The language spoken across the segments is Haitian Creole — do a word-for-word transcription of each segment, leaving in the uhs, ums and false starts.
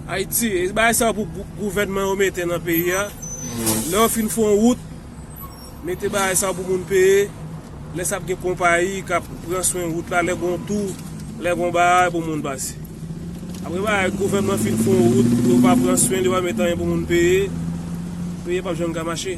Ayiti, e bagay sa pou gou- gouvènman yo mete nan peyi a. Lè yo fin fè yon wout, mete bagay sa pou moun peye. Lè sa ap gen konpayi k ap pran swen wout la, lè gon tou, lè gon bagay pou moun pase. Apre bagay, gouvènman fin fè yon wout, yo pa pran swen, yo pa mete anyen pou moun peye. Peyi a p ap janm ka mache.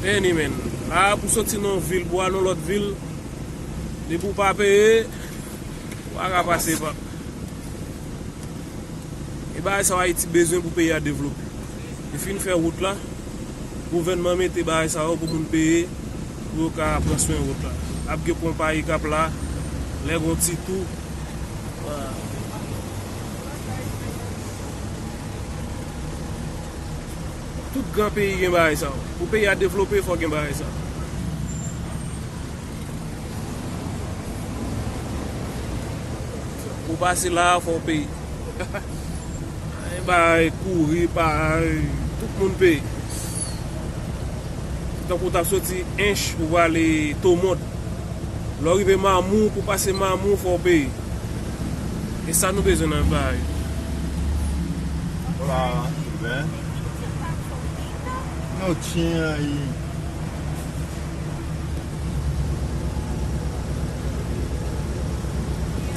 Anyway, la pou soti nan yon vil pou al nan lòt vil, depi w pa peye, w pa ka pase pa. E bagay sa yo Ayiti bezwen pou peyi a devlope. Li fin fè wout la, gouvènman mete bagay sa yo pou moun peye, pou yo ka pran swen wout la. Ap gen konpayi k ap la, lè gon ti tou. Tout gran peyi gen bagay sa yo. Pou peyi a devlope, fò gen bagay sa yo. Pou pase la, fò w peye. Ay, bay, kouri, bay, tout moun peye. Tankou w t ap soti Ench, ou prale Tomod. Lè w rive Mamou, pou pase Mamou, fò w peye. E sa nou bezwen nan bagay. Hola, tudo bem? Não tinha aí.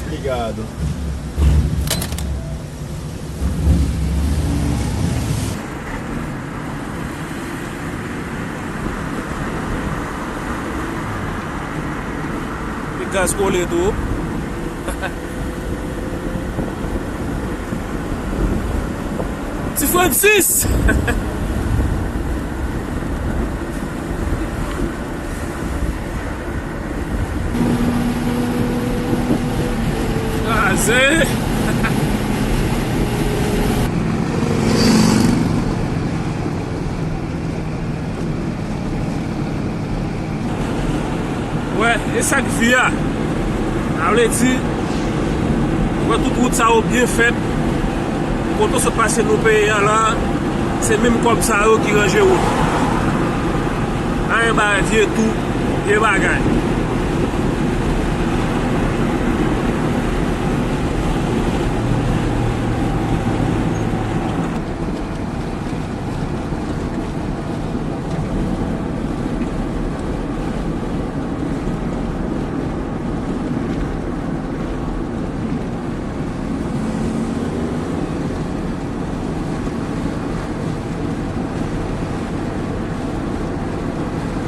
Obrigado. E gaz kole tou. Ti Francis! Kraze! Wè, e sa k vi a. Sa vle di, wè tout wout sa yo byen fèt. Kote w sot pase nou peye a la, se menm kòb sa yo ki ranje wout. Anyen bagay, vye tou, vye bagay.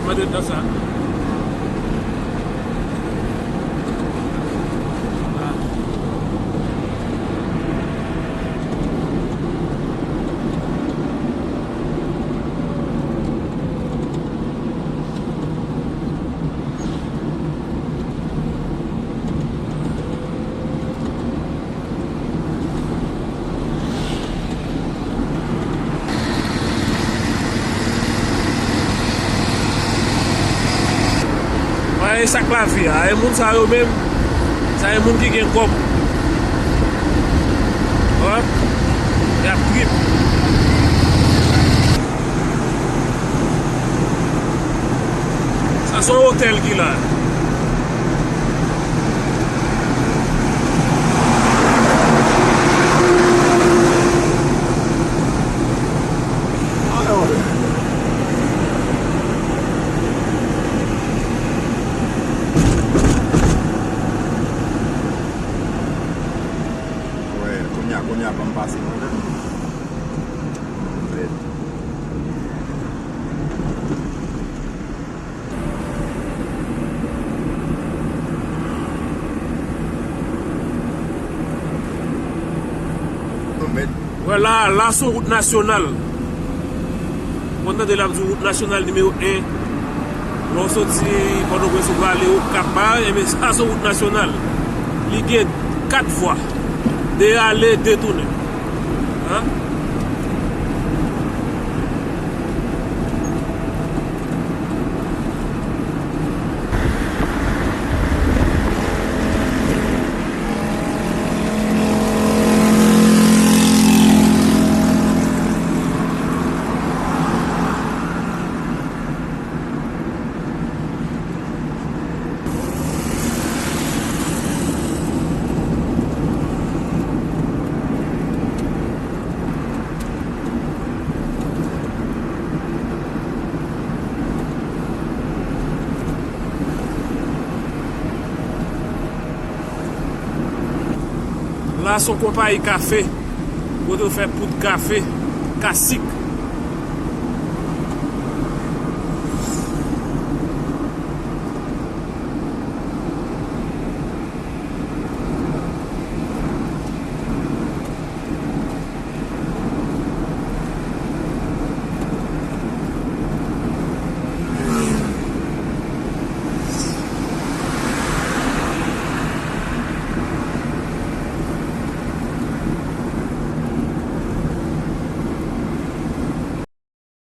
Mwen te nan sa. Wè, e sa k lavi a. E moun sa yo menm, sa e moun ki gen kòb. Wè, y ap trip. Sa se yon otèl ki la. Wè, kounye a, kounye a, ban m pase mwen menm. Rèd. Wè la, la se yon wout nasyonal. Ou konn tande l ap di wout nasyonal nimewo en. Lè w soti Pòtoprens ou prale Okap, enben sa se yon wout nasyonal. Li gen kat vwa. De ale, de tounen. Hein? Sa se yon konpayi kafe. Kote yo fè poud kafe, kasik.